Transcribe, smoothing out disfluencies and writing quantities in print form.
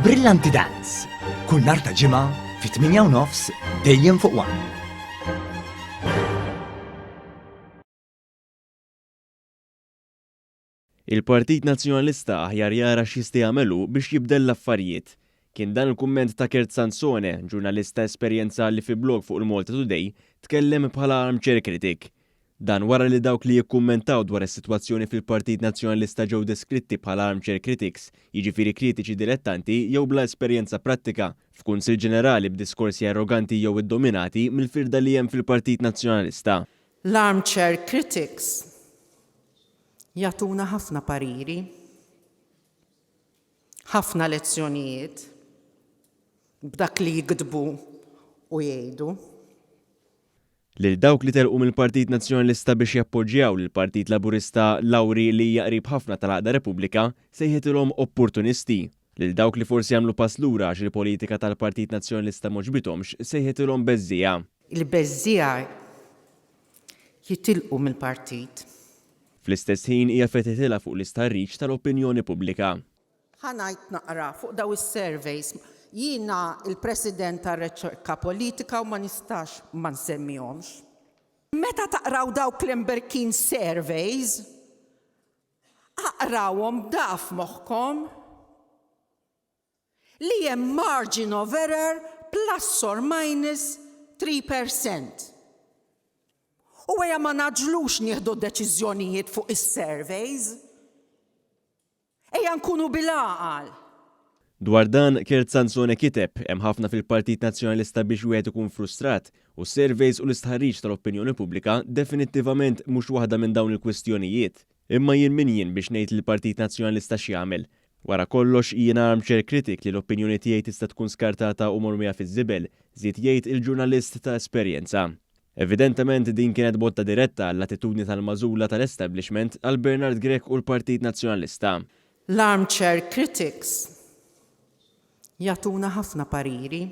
Brillanti Dance, kull nhar ta' Ġimgħa fit-8 u nofs dejjem fuq One. Il-Partit Nazzjonalista aħjar jara x'jista' jagħmel hu biex jibdel l-affarijiet. Kien dan il-kumment ta' Kurt Sansone, ġurnalist ta' esperjenza li fi blog fuq il-Malta Today tkellem bħala armchair critic. Dan wara li dawk li jikkummentaw dwar is-sitwazzjoni fil-Partit Nazzjonalista ġew deskritti bħala armchair critics, jiġifieri kritiċi dilettanti jew bla esperjenza prattika, f'Kunsill Ġenerali b'diskorsi arroganti jew iddominati mill-firda li hemm fil-Partit Nazzjonalista. L-armchair critics jagħtuna ħafna pariri, ħafna lezzjonijiet b'dak li jiktbu u jgħidu. Lil dawk li telqu mill-Partit Nazzjonalista biex jappoġġjaw lill-Partit Laburista Lawri li hija qrib ħafna tal-Għaqda Repubblika, sejħitilhom opportunisti. Lil dawk li forsi għamlu pass lura għax il-politika tal-Partit Nazzjonalista m'għoġbithomx, sejħitilhom beżżiegħa. Il-beżżiegħa jitilqu mill-partit. Fl-istess ħin hija fetħitilha fuq l-istħarriġ tal-opinjoni pubblika. Ħa ngħid naqra fuq daw is-surveys. Jiena l-President tar-Riċerka Politika u ma nistax ma nsemmihomx. Meta taqraw dawk l-imberkin surveys, aqrawhom b'da f'moħħkom li hemm margin of error plus or minus 3%. U ejja ma ngħaġġlux nieħdu deċiżjonijiet fuq is-surveys. Ejja nkunu bil-għaqal. Dwar dan, Kurt Sansone kiteb, Hemm ħafna fil-Partit Nazzjonalista biex wieħed ikun frustrat, u s-surveys u l-istħarriġ tal-opinjoni pubblika definittivament mhux waħda minn dawn il-kwistjonijiet. Imma jien min jien biex ngħid lill-Partit Nazzjonalista x'jagħmel? Wara kollox, jiena armchair critic li l-opinjoni tiegħi tista' tkun skartata u mormija fiż-żibel, żied jgħid il-ġurnalist ta' esperjenza. Evidentement din kienet botta diretta għall-attitudni tal-magħżula tal-establishment għal Bernard Grech u l-Partit Nazzjonalista. L-armchair critics jagħtuna ħafna pariri.